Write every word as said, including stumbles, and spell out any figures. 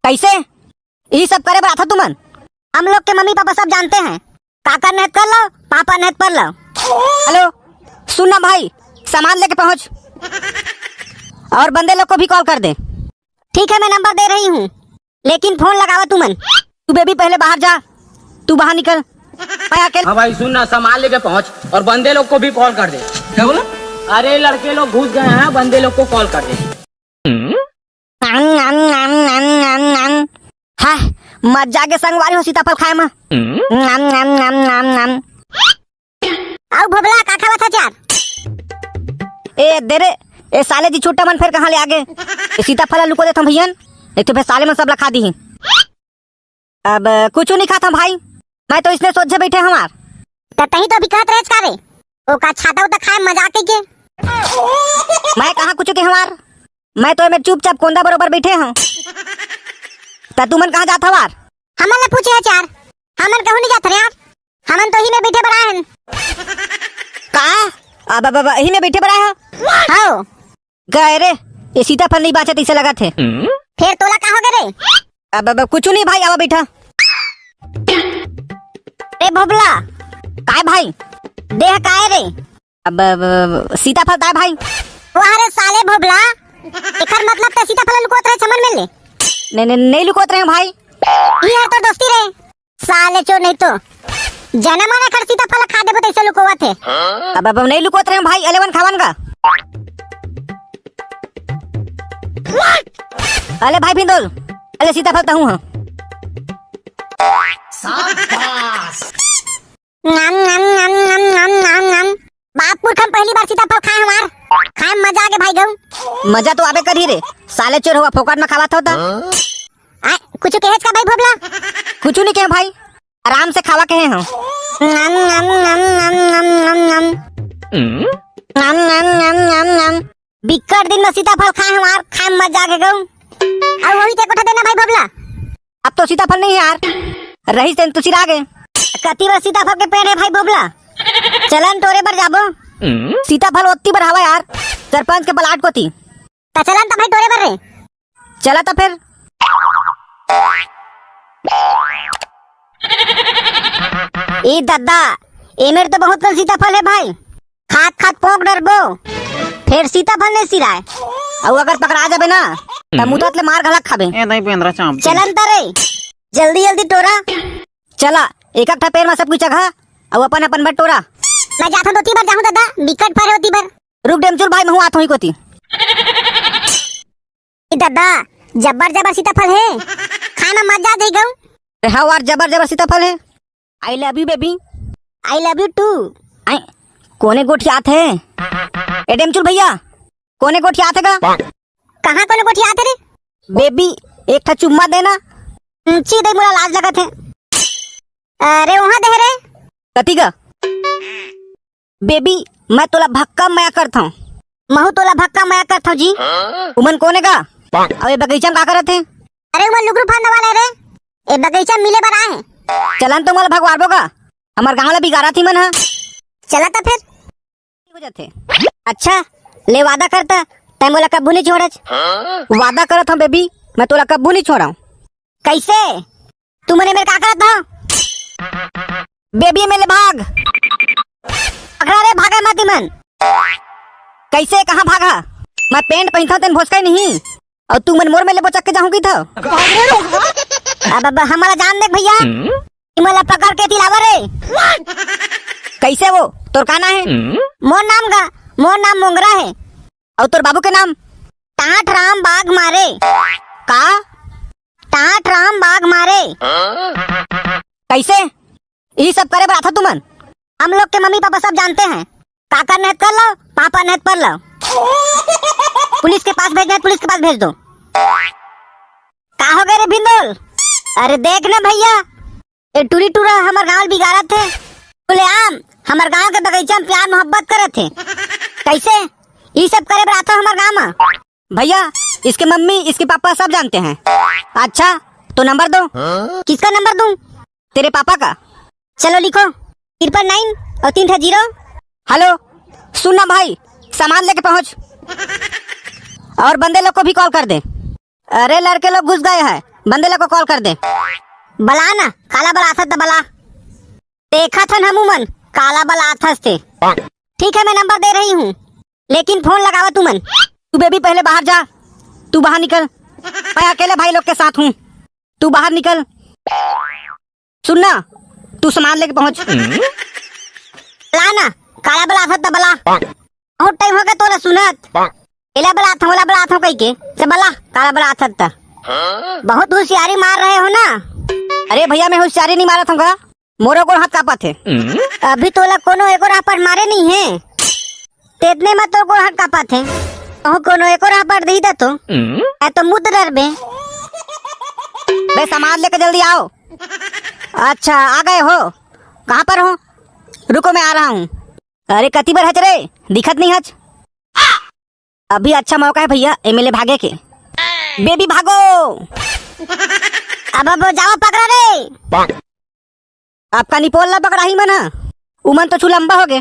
कैसे? यही सब करे बर आथा तुमन? हम लोग के मम्मी पापा सब जानते हैं। काका नेत कर लो, पापा नेत पर लो। हेलो, सुन ना भाई, सामान लेके पहुंच और बंदे लोग को भी कॉल कर दे। ठीक है, मैं नंबर दे रही हूँ, लेकिन फोन लगावा तुमन। तू बेबी पहले बाहर जा, तू बाहर निकल। मैं अकेले हाँ भाई, सुन ना, सामान लेके पहुंच और बंदे लोग को भी कॉल कर दे। क्या बोला? अरे, लड़के लोग घुस गए हैं, बंदे लोग को कॉल कर दे। नम, नम, नम, नम, नम, नम। हाँ, मजा के संगवारी हो सीताफल खाए में। नम, नम, नम, नम, नम। अउ भोभला, का खावत हच यार? ए, दे रे, ए साले जी, छुट्टा मन फेर कहाँ ले आगे? ए सीताफल लुको देथंव भइयन, नहीं तो फेर साले मन सब ला खा दिही। अब कुछु नहीं खाता भाई, मैं तो इसने सोझे बैठे हंव यार। त तहीं तो अभी कहत रहेच का रे? ओ का छाता उता खाए मजाक के? मैं कहाँ कुछु केहेंव यार, मैं तो एमे चुपचाप कोंदा बरोबर बैठे हंव। त तुमन कहाँ जात हव यार? हमन ला पूछे हच यार, हमन कहूँ नहीं जात हन यार, हमन तो ही में बैठे बर आए हन। का? अब, अब, अब, ही में बैठे बर आए हव? हव। गए रे, ये सीताफल नहीं बाचत इसे लगत हे। फेर तोला का हो गे रे? अब, अब, कुछु नहीं भाई, आवा बैठा। रे भोभला। काय भाई? देह काय रे? अब, अब, अब, सीताफल ताय भाई। वाह रे साले भोभला, एकर मतलब ते सीताफल लुकोत रहे छमन में ले। नहीं, नहीं, नहीं लुकोत रहे भाई। ये हर तो दोस्ती रे। साले चोर नहीं तो। जनम आने खर सीताफल खा देबो तइसे लुकोवत हे। अब, अब नहीं लुकोत रहे भाई, अलेवन खावन का। अले भाई भिंदोल, अले सीताफल तहूँ हाँ। नम, नम, नम, नम, नम, नम, नम। बाप पुरख हम पहली बार सीताफल खाए हमार। खाए में मजा आगे भाई गऊ। मजा तो आबे करही रे, साले चोर हुआ फोकट में खावत होता। आ, कुछ कहेच का भाई भोभला? कुछ नहीं कहे भाई, आराम से खावा कहे हम। नम, नम, नम, नम, नम, नम, नम। नम, नम, नम, नम, नम। बिक्कट दिन में सीताफल खाए हमार, खाए में मजा आगे गऊ। अउ वही ते कोठा देना भाई भोभला। अब तो सीताफल नहीं है यार, रहीस तेन तो सिरा गे। कति बार सीताफल के पेड़ है भाई भोभला? चलन टोरे बर जाबो। सीताफल ओत्ती बर हवा यार, सरपंच के प्लाट कोती। त चलन त भाई टोरे बर रे। चला त फेर। ए दद्दा, एमेर तो बहुत कन सीताफल है भाई। खात खात पोंक डरबो, फेर सीताफल नहीं सिराय। अउ अगर पकड़ा जाबे ना, त मुदत ले मार घलक खाबे। ए नहीं पेंदरा चांप। चलन त रे, जल्दी जल्दी टोरा। चला, एक एक ठा पेड़ में सब कुछ चघा, अउ अपन अपन बर टोरा। मैं जाथों तो ओती बर जाहूं दद्दा, बिकट फर हे ओती बर। रुक डेमचुल भाई, महूं आथों ही कोती। ए दद्दा, जब्बर जब्बर सीताफल हे, खाना मजा आ जाई गऊ। अरे हाँ वार, जब्बर जब्बर सीताफल हे। I love you baby। I love you too। आई, कोने गोठियात हे? ए डेमचुल भैया, कोने गोठियात हे गा? कहाँ कोने गोठियात हे रे? बेबी, एक ठा चुम्मा देना। छी दे, मोला लाज लगत हे। अरे वहाँ दे रे। कति गा? बेबी, मैं तोला भक्का मया करथंव। महू तोला भक्का मया करथंव जी। उमन कोने गा? अउ ए बगीचा में का करत हे? अरे उमन लुगरू फांदे वाले रे, ए बगीचा में मिले बर आए हे। चलन तो मोला भगवारबो गा, हमर गांव ला बिगाड़त हे मन ह। चला त फेर। हो जाथे। अच्छा, ले वादा करता, तै मोला कब्बू नहीं छोड़च। वादा करत हूँ बेबी, मैं तोला कब्बू नहीं छोड़ाऊँ। कैसे? तुमने मेरे का करत हो? बेबी मेरे भाग। पकड़ा रे, भागे मत मन। कैसे, कहाँ भागा? मैं पेंट पहनता हूँ, तेन भोसका ही नहीं। अउ तुमन मोर में ले बोचक के जाहूं कहिथव। अब, अब हमला जान दे भैया, इमला पकड़ के तिलावा रे। कैसे वो? तोर का नाम हे? मोर नाम गा, मोर नाम मोंगरा हे। अउ तोर बाबू के नाम? टाट राम बाघ मारे। का? टाट राम बाघ मारे। कैसे? यही सब करे बर आथा तुमन? हम लोग के मम्मी पापा सब जानते हैं। काका नेत कर लो, पापा नेत पर लो। पुलिस के पास भेजना है, पुलिस के पास भेज दो। का हो गए रे भिंदोल? अरे देख ना भैया, ए टूरी टूरा हमर गांव बिगाड़त हे। खुलेआम हमर गांव के बगीचा में प्यार मोहब्बत करत हे। कैसे? ई सब करे बर आथा हमर गांव में। भैया, इसके मम्मी, इसके पापा सब जानते हैं। अच्छा, तो नंबर दो। किसका नंबर दूं? तेरे पापा का। चलो लिखो, ट्रिपल नाइन और तीन ठा जीरो। हेलो, सुन ना भाई, सामान लेके पहुंच और बंदे लोग को भी कॉल कर दे। अरे, लड़के लोग घुस गए हैं, बंदे ला को कॉल कर दे। बला ना, काला बलाथस त बला। देखत हन हमू मन, काला बलाथस ते। ठीक है, मैं नंबर दे रही हूँ, लेकिन फोन लगावा तुमन। तू बेबी पहले बाहर जा, तू बाहर निकल। मैं अकेले भाई लोग के साथ हूँ, तू बाहर निकल। सुन ना, तू सामान लेके पहुंच। ला ना, काला बलाथस त बला। बहुत टाइम हो गया तोला सुनत। एला बलात हूँ, ओला बलात हूँ कहिके। से बला, काला बलाथस त। बहुत होशियारी मार रहे हो ना। अरे भैया, मैं होशियारी नहीं मारत हूँ का? मोरो गोड़ हाथ कांपत हे। अभी तोला कोनो एको रापट मारे नहीं है। तेतने में तोर गोड़ हाथ कांपत हे। कहूँ कोनो एको रापट दी दे तो। ए तो मुद डरबे। बे सामान लेके जल्दी आओ। अच्छा, आ गए हो? कहाँ पर हो? रुको, मैं आ रहा हूँ। अरे कति बर हच रे, दिखत नहीं हच। अभी अच्छा मौका है भैया एमे ले भागे के। बेबी भागो। अब, अब जावा पकड़ा रे। आपका निपोल ला पकड़ाही मन ह, उमन तो छु लंबा हो गे।